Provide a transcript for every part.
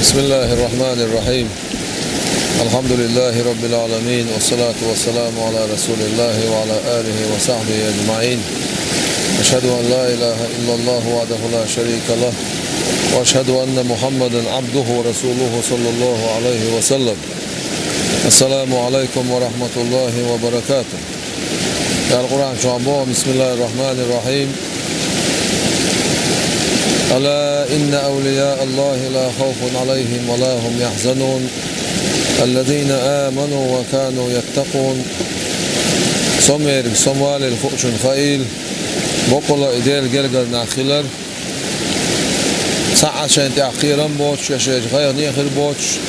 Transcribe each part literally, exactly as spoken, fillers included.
بسم الله الرحمن الرحيم. الحمد لله رب العالمين، والصلاة والسلام على رسول الله وعلى آله وصحبه أجمعين. أشهد أن لا إله إلا الله وحده لا شريك له، وأشهد أن محمدا عبده ورسوله صلى الله عليه وسلم. السلام عليكم ورحمة الله وبركاته. Дала Къуръан чу боху: بسم الله الرحمن الرحيم. ألا إن أولياء الله لا خوف عليهم ولا هم يحزنون، الذين آمنوا وكانوا يتقون. Со мерг, со валийла хуучун хаийла, боккъала и Делан гергара нах хилар, цхьа а шайна тӀехь кхерам боцуш, я шайна гӀайгӀане хир боцуш,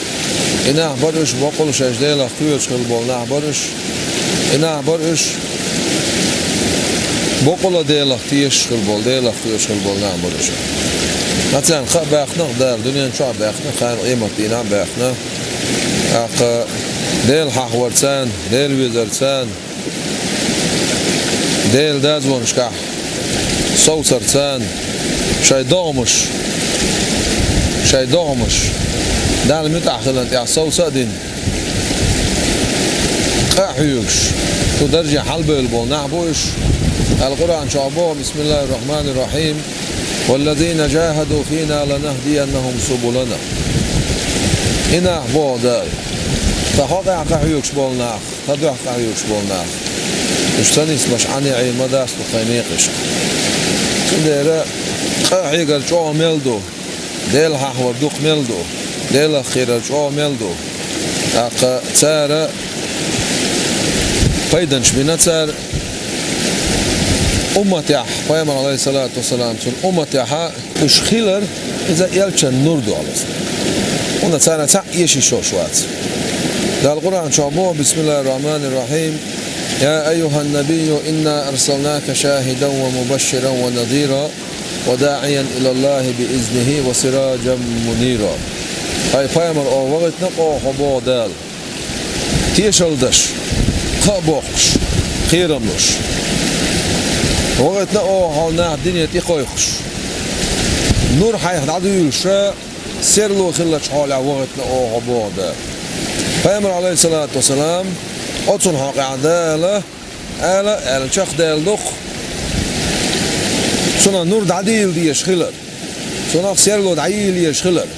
и нах бара уьш, боккъала шаьш Делах кхоьруш хилла болу нах бара уьш, и нах бара уьш, боккъала Делах тешаш хилла болу, Делах кхоьруш хилла болу нах бара уьш. Ткъа царна кхаъ баьккхина Дала, дуьнен чохь баьккхина, кхана къематдийнахь баьккхина. ТӀаккха Дела хьахавар царна, Дела везар царна, Делан дозвонашкахь совцар царна, шайн догӀмаш, шайн догӀмаш Далла муьтӀахь хиларна тӀехь совца а дина, къа а хьоьгуш, цу дарже хьалабевлла болу нах бу уьш. Дала Къуръан чохь боху: بسم الله الرحمن الرحيم. والذين جاهدوا فينا لنهدينهم سبلنا. И нах боху Дала, тхан хьокъехь къахьоьгуш болу нах, тхан дуьхьа къахьоьгуш болу нах, уьш ца нисбеш Ӏане Ӏийр ма дац тхо тхайн некъашка. Цундела къа а хьегар чӀогӀа мел ду, Дела хьахавар дукха мел ду, Делах кхерар чӀогӀа мел ду. ТӀаккха цара пайданаш бина цара умматехь, пайхамар, алейхиссалату вассалам, цуьнан умматехь уьш хилар, иза элчан нур ду, алейхиссалам. ХӀунда царна цхьаъ эшийш йолуш вац. Дала Къуръан чохь боху: بسم الله الرحمن الرحيم. يا أيها النبي إنا أرسلناك شاهدا ومبشرا ونذيرا وداعيا إلى الله بإذنه وسراجا منيرا. Хьай пайхамар, оха вахийтина оха хьо, боху Дала, тешалла деш, кхаъ боккхуш, кхерам луш. Вахийтина оха хьо нах дине тӀекхойкхуш, нур хьайх дӀадуьйлуш, серло хиллачу хьолехь вахийтина оха хьо, боху Дала. Пайхамар, алейхиссалату вассалам, оцунна хьокъехь Дала ала, аьлла чекхдевлла ду-кх, цунах нур дӀадийла дезаш хилар, цунах серло дӀайийла езаш хилар.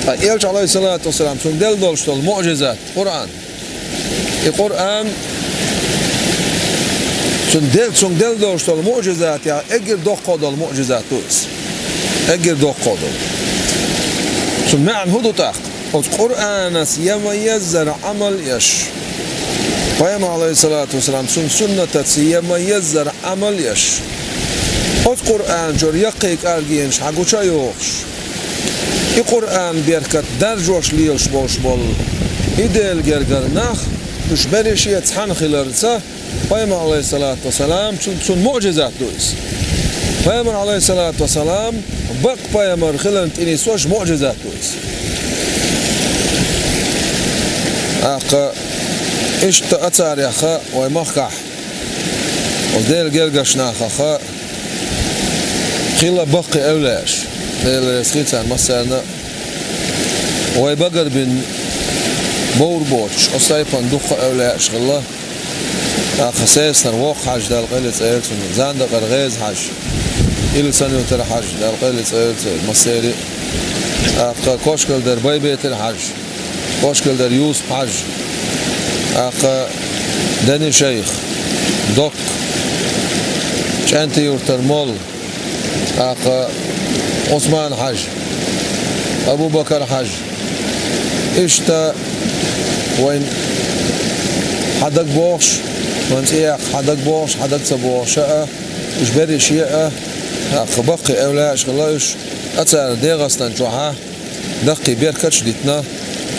Ткъа элча, алейхиссалату вассалам, цунна делла долуш долу муъжизат, Къуръан. И Къуръан, цунна де-, цунна делла долуш долу муъжизатех эггара доккхо долу муъжизат ду иза. Эггара доккхо долу. Цуьнан маьӀна хӀун ду тӀаккха? Оцу Къуръанас я ма-еззара Ӏамал еш, пайхамар, алейхиссалату вассалам, цуьнан суннатаца я ма-еззара Ӏамал еш, оцу Къуръан чуьра яккхий кӀоргенаш хьан гуча а йохуш, и Къуръан беркат даржош лелаш болуш болу и Делан гергара нах, уьш берриге а цхьаьна хиларца, пайхамар, алейхиссалату вассалам, цу-, цунна муъжизат ду иза. Пайхамар, алейхиссалату вассалам, бакъ пайхамар хиларна тӀе нисдеш муъжизат ду иза. ТӀаккха иштта а царех вай махкахь, оцу Делан гергарчу нахах хилла баккхий эвлаяаш, Дела реза хуьлда царна массарна а, вай багарбина бовр боцуш, оцу тайпана дуккха а эвлаяаш хилла. ТӀаккха Сесанара Воккха-Хьаьжа, Дала къайле цӀера цунна, Зандакъара ГӀеза-Хьаьжа, Илсанна-Ютара Хьаьжа, Дала къайле цӀера церан массеран а. ТӀаккха Кошкалдара Байбетар-Хьаьжа, Кошкалдара Юсуп-Хьаьжа, тӀаккха Дени-шайх, Докка, ЧӀентан-Юртара молла, тӀаккха Ӏусман-Хьаьжа, Абу-Бакар-Хьаьжа. Иштта вайн хьан дагабохуш, вайн цӀе яккха хьан дагабохуш, хьан дага ца бохуш а, уьш берриге а, тӀаккха баккхий эвлаяаш хилла уьш, а цара ДегӀастан чохь а даккхий беркаташ а дитина,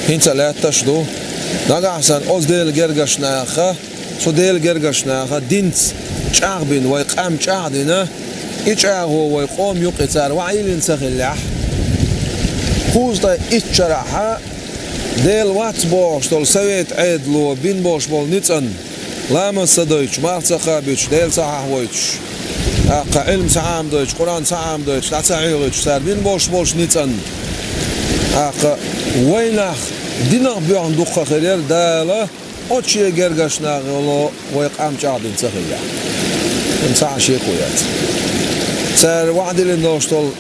хӀинца а лаьтташ а ду. Нагахь санна оцу Делан гергарчу наха, цу Делан гергарчу наха динца чӀагӀбина, вай къам чӀагӀдина, и чӀагӀо вай къоман юкъе цара ваӀийлина ца хиллехь, кхузткъе итт шарахь Дела вац бохуш долу совет Ӏедало бина болуш болу ницкъан, ламаз ца дойтуш, марха ца кхабуьйтуш, Дела ца хьахавойтуш, тӀаккха Ӏилма ца Ӏамадойтуш, Къуръан ца Ӏамадойтуш, дӀа ца хьоьхуьйтуш, цара бина болуш болчу ницкъан, ТӀаккха вайнах динах боьхна дукха хир яра Дала, оцу шен гергарчу нахах йолу вай къам чӀагӀдина ца хиллехь. ХӀинца цхьа а шеко яц. Цара ваӀда диллина долуш долу,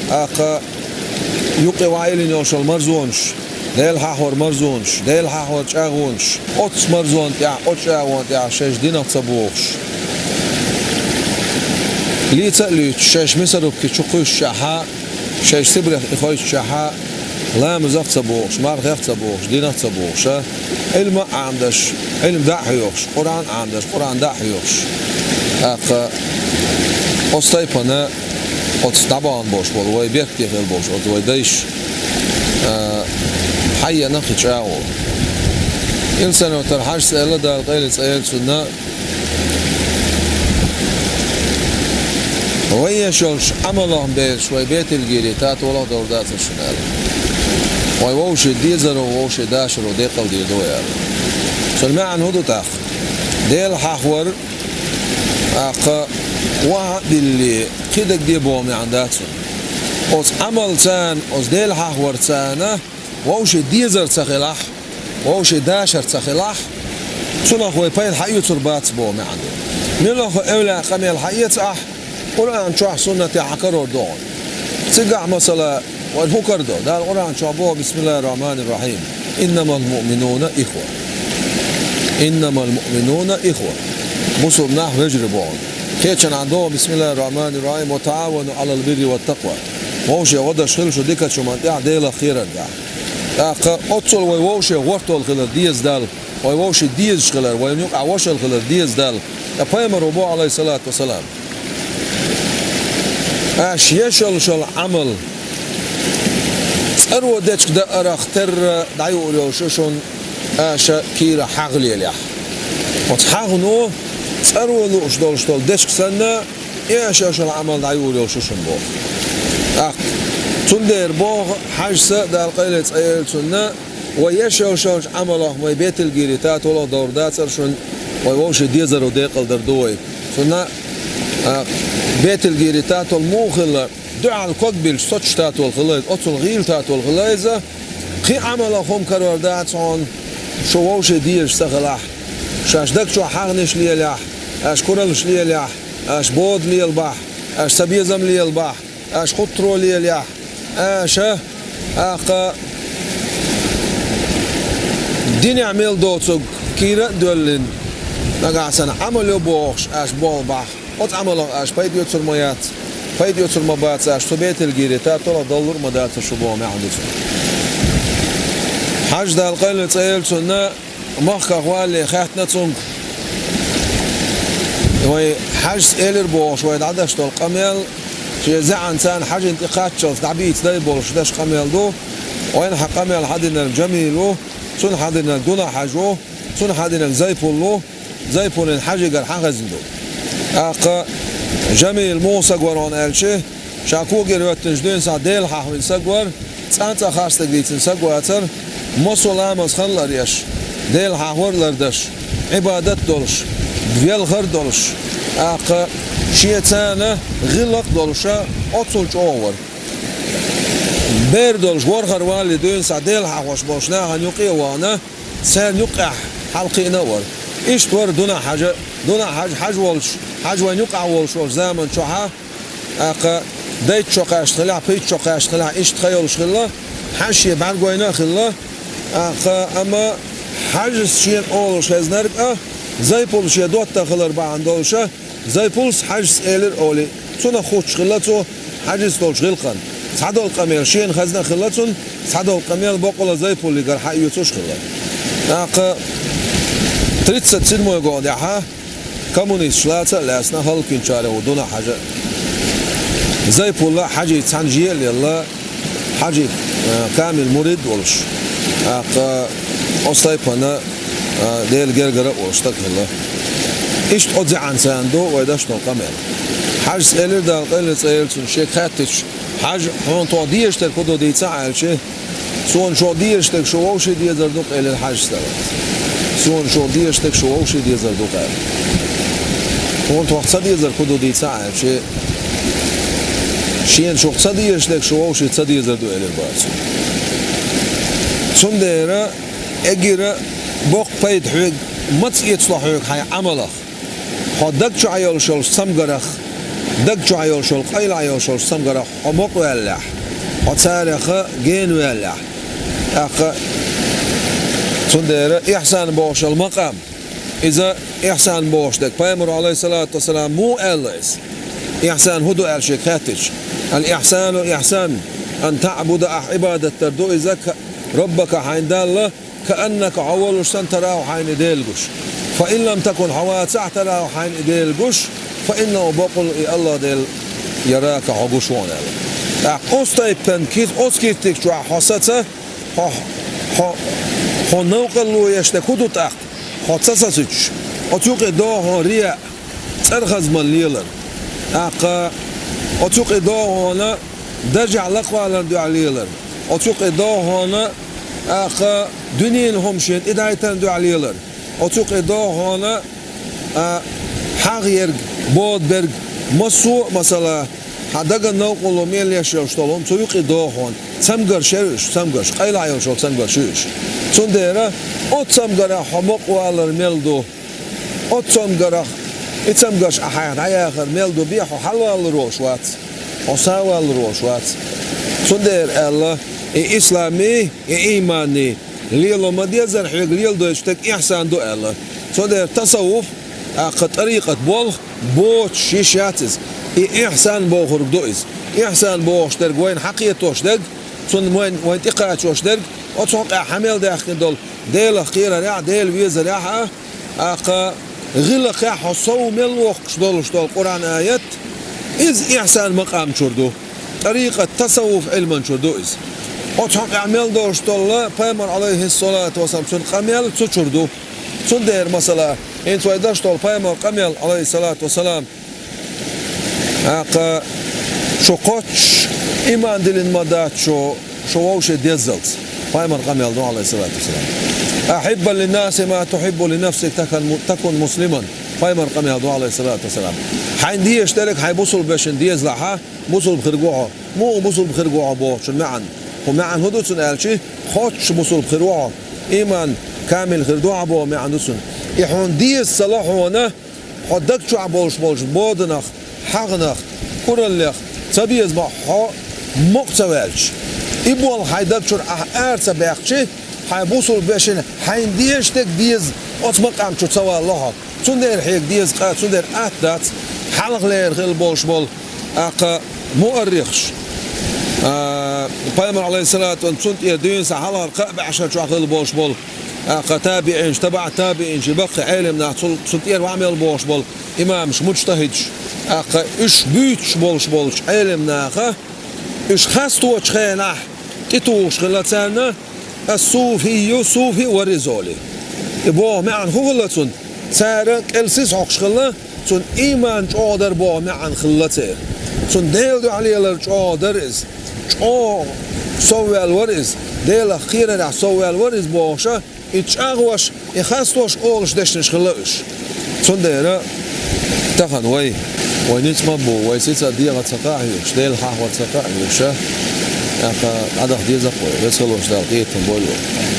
тӀаккха юкъе ваӀда диллина йолуш йолу марзонаш, Дела хьахор марзонаш, Дела хьахор чӀагӀонаш, оццу марзонна тӀехь, оцу чӀагӀонна тӀехь шайша динах ца богӀуш, лийца а луьйцуш, шайша мясорубки чу кхуьссушехь, шайша сибрех и хойтушехь, ламазах ца богӀуш, мархех ца богӀуш, динах ца богӀуш, а, Ӏилма а Ӏамадеш, Ӏилма дӀа а хьоьхуш, Къуръан а Ӏамадеш, Къуръан дӀа а хьоьхуш. ТӀаккха оцу тайпана оцу дӀабахана болуш болу вай беркате хилла болуш оцу вай дайша, а, хьаеана кхин чӀагӀо. Илсхан-Юьртара Хьаьжас аьлла, Дала къайле цӀе йойла цунна, вай еш йолчу Ӏамалах бераш вай беталгийре татолах довр дацара шуна аьлла. Вай вовшийн дезаро, вовшийн дашаро декъалдийр ду вай аьлла. Цуьнан маьӀна хӀун ду тӀаккха? Дела хьахор, тӀаккха охьа а дилле, кхидерг де боху маьӀна дац цуьнан. Оцу Ӏамалца, оцу Дела хьахорца вовшийн дезар ца хилахь, вовшийн дашар ца хилахь, цунах вай пайда хьаоьцур бац боху маьӀна ду. Муьлхха а эвлаяан къамел хьаэца ахь, Къуръан чохь, суннатехь хьан карор ду хьуна. Цигахь, масала, вайна хӀун карадо? Дала Къуръан чохь боху: «Бисмиллахир-рахманир-рахим. Иннамал муъминуна ихва». «Иннамал муъминуна ихва». Бусулба нах вежарий боху. Кхечанхьа доху: «Бисмиллахир-рахманир-рахим. Ва таавану алал бирри ват такъва». Вовше гӀо деш хила шу дикачу хӀуманна тӀехь, Делах кхерар тӀехь. ТӀаккха оццул вай вовше гӀортол хилар деза Далла, вай вовше дезаш хилар, вайна юкъахь вошалла хилар деза Далла. Ткъа пайхамаро боху, Ӏалайхиссалату вассалам: «Аша еш йолуш йолу Ӏамал цӀаро дечка даарах терра дӀаюур йолуш ю шуна, аша кийра хьагӀ лелахь». Оцу хьагӀо цӀаро лууш долуш долу дечка санна, и аша еш йолу Ӏамал дӀаюур йолуш ю шуна боху. ТӀаккха цундела боху Хьаьжас, Дала къайле цӀе йойла цунна, вай еш йолуш йолчу Ӏамалах вай беталгийре татолах довр дацара шуна, вай вовшийн дезаро декъалдийр ду вай. Цунна, а, беталгийре татол муха хилла, дуьхьал ког биллича соцуш татол хилла иза, оццул гӀийла татол хилла иза, кхин Ӏамалах хӀума карор дац хьуна, шу вовшийн дезаш ца хилахь, шаьш даг чохь хьагӀнаш лелахь, аша кураллаш лелахь, аша бода лелабахь, аша цабезам лелабахь, аша хуттаро лелахь, аша, тӀаккха динехь мел доцург кийра а доьллина, нагахь санна Ӏамал йо бохуш аша болх бахь, оцу Ӏамалах аша пайда оьцур ма яц, пайда оьцур ма бац аша, цу беталгийре татолах довлур а ма дацара шу боху маьӀна ду цуьнан. Хьаьжас, Дала къайле цӀе йойла цунна, махках валале хаьттина цуьнга. Вай Хьаьжас элира бохуш вай дӀадеш долу къамел, шен зӀеанца Хьаьжина тӀе кхаччалц дӀабийца дай болуш деш къамел ду. Вайна хьан къамел хьадинарг Жамил ву, цунна хьадинарг Дуна-Хьаьжа ву, цунна хьадинарг Зайпул ву, Зайпулан Хьаьжигара хьан хезна ду. ТӀаккха Жамил муха саг вара хьуна аьлча, ша когара хӀоьттинчу дуьйна схьа Дела хьахвина саг вара, цӀа а харцдерг дийцина саг вацара, массо а ламаз хан лар еш, Дела хьахор а лардеш, Ӏибадат долуш, велхар а долуш, тӀаккха шен царна гӀиллакх а долуша, оццул чӀогӀа вара. Бер долуш ворхӀар валале дуьйна схьа Дела хьахош болчу нахана юкъе а вахана, царна юккъехь хьалакхиъна а вара. Иштта вара Дуна-Хьаьжа, Дуна-Хьаьжа, Хьаьжа волуш, Хьаьжа вайна юкъахь волуш волчу заман чохьа, тӀаккха дайта чу кхаьчна хилахь, пхийтта чу кхаьчна хилахь, иштта хан йолуш хилла, Хьаьжа шен бӀаьргойна а хилла, тӀаккха, амма Хьаьжас шена олуш хезнарг а, Зайпул шен доттагӀа хилар бахьана долуша, Зайпулс Хьаьжас элира олий, цунах хуттуш хилла цо Хьаьжис долчу гӀиллакхана. Цхьадолу къамел шена хезна а хилла цунна, цхьадолу къамел бакъала Зайпулигара хьаоьцуш а хилла. ТӀаккха тридцать седьмой гӀо тӀехьа коммунисташ лаца а лаьцна, хӀаллакйинчарех ву Дуна-Хьаьжа. Зайпул а Хьаьжий цхьаьна же а лелла, Хьаьжи, э, камил мурид а волуш, тӀаккха оцу тайпана, э, Делан гергара а волуш стаг хилла. Иштта оцу зӀеанца ду вай деш долу къамел. Хьаьжас элира, Дала къайле цӀе йойла цунна, шега хаьттича: «Хьаьжа, хьуна тхо дезаш дерг хӀун ду дийца ахь?» аьлча, «Суна шух дезаш дерг шу вовший дезар ду-кх», — элира Хьаьжас, Дала. «Суна шух дезаш дерг шу вовший дезар ду-кх», — аьлла. «Хьуна тхох ца дезарг хӀун ду дийца ахь?» аьлча, «Шена шух ца дезаш дерг шу вовший ца дезар ду», — элира бацо. Цундела эггара боккха пайда хьоьга маца эцало хьоьга хьайн Ӏамалах? Хьо даг чохь йолуш йолчу цамгарах, даг чохь йолуш йолу, къайлахь йолуш йолчу цамгарах хьо мукъаваьллехь, хьо царах генаваьллехь. ТӀаккха цундела ихьсан бохуш йолу макъам, иза ихьсан бохуш дерг, пайхамаро, Ӏалайхиссалату вассалам, муха аьлла иза? Ихьсан хӀун ду аьлла шега хаьттича: «Ал-ихьсану ихьсан, ан таъбуда», ахь Ӏибадат дар ду иза, «ка-, Раббака», хьайн Далла, «кааннака», хьо волуш санна, «тараху», хьайна и Дела гуш. «Фа ин лам такун», хьо вацахь, «тараху», хьайна и Дела гуш, «фа иннаху», бакъволу и АллахӀ Дела, «ярака», хьо гуш ву хьуна аьлла. ТӀаккха оцу тайпана киц-, оцу киртиг чохь хьо саца, хьо, хьо, хьо новкъарло еш дерг хӀун ду тӀаккха? Хьо ца сацуьйтуш, оцу юкъе догӀу хьуна рияъ, цӀархазман лелар. ТӀаккха оцу юкъе догӀу хьуна даржехь лакхваларна дуьхьа лелар. Оцу юкъе догӀу хьуна, тӀаккха дуьненан хӀума шена тӀедайтарна дуьхьа лелар. Оцу юкъе догӀу хьуна, а, хьагӀ ерг, бода берг, массо а масала, хьан дагна новкъарло мел еш йолуш долу хӀума, цу юкъе догӀу хьуна. Цамгарш яра уьш, цамгарш, къайлахь йолуш йолу цамгарш ю уьш. Цундела оцу цамгарах хьо мукъавалар мел ду? Оцу цамгарах, и цамгарш ахь хьайх дӀаяхар мел ду бен, хьо хьалаваллур волуш вац, хьо схьаваллур волуш вац. Цундела аьлла, и исламий, и ийманий лело ма-деззара хьоьга леладойтуш дерг ихьсан ду аьлла. Цундела тасаввуф, тӀаккха тӀарикъат болх боцуш йиш яц иза. И ихьсан бохург ду иза. Ихьсан бохуш дерг вайна хьакхетош дерг, цунна вайна, вайна тӀекхачош дерг, оцу хьокъехь хьан мел даьккхина долу Делах кхерарехь, Дела везарехь а, тӀаккха гӀиллакхехь хьо сов мел воккхуш долуш долу Къуръан аят, иза ихьсан макъам чуьра ду. ТӀарикъат, тасаввуф Ӏилман чуьра ду иза. Оцу хьокъехь мел долуш долу пайхамар, Ӏалайхиссалату вассалам, цуьнан къамел цу чуьра ду. Цундела, масала, хӀинца вай деш долу пайхамар къамел, Ӏалайхиссалату вассалам, тӀаккха шу кхоччуш, иман диллина ма дац шу, шу вовшийн деззалц. Пайхамар къамел ду, Ӏалайхиссалату вассалам. «Ахьибба линнаси ма тухьиббу линафсик, такун му-, такун муслиман». Пайхамар къамел ду, Ӏалайхиссалату вассалам. Хьайна дезаш дерг хьайн бусулба вешина дезалахь, бусулба хир ву хьо. Муха бусулба хир ву хьо бохучун маьӀна? ХӀун маьӀна хӀун ду цуьнан аьлча, кхоччуш бусулба хир ву хьо, иман камил хир ду хьан боху маьӀна ду цуьнан. И хьуна деза ца ло хьуна, хьо даг чохь болуш болчу боданах, хьагӀнах, кураллех ца беза боху хьо мукъа ца ваьлча. И болх хьайн даг чуьра ахь ара ца баьккхича, хьайн бусулба вешина хьайна дезаш дерг деза оцу макъам чу ца валло хьо. Цундела хьега деза къа, цундела атта дац хьалхалера хилла болуш болу, тӀаккха, муаррихаш. А, пайхамар, Ӏалайхиссалату вассалам, цунна тӀера дуьйна сан хьалхара кхаа бӀешар чохь хилла болуш болу, тӀаккха, табиӀинаш, табаӀ табиӀинаш, и баккхий Ӏелам нах, цул, цунна тӀера ваьӀ мел бохуш болу имамаш, муджтахӀидаш, тӀаккха, уьш буьйцуш болуш болчу Ӏелам наха, уьш хасточу хенахь тӀетухуш хилла царна, ас-суфийю, суфи вариза олий. И боху маьӀна хӀун хилла цуьнан? Цара кӀел сиз хьокхуш хилла, цуьнан ийман чӀогӀа дара боху маьӀна хилла церан. Цуьнан Делан дуьхьа лелар чӀогӀа дара иза. ЧӀогӀа совваьлла вара иза. Делах кхерарехь совваьлла вара иза бохуша, и чӀагӀош, и хастош олуш дешнаш хилла уьш. Цундела тахана вай, вай ницкъ ма бу, вай сица дегӀан ца кхаъ хьоьгуш, Делан хьахор ца кхаъ хьоьгуша, тӀаккха дӀадахьа деза-кх вай, веза хиллачу Дала къинхетам бойла вай.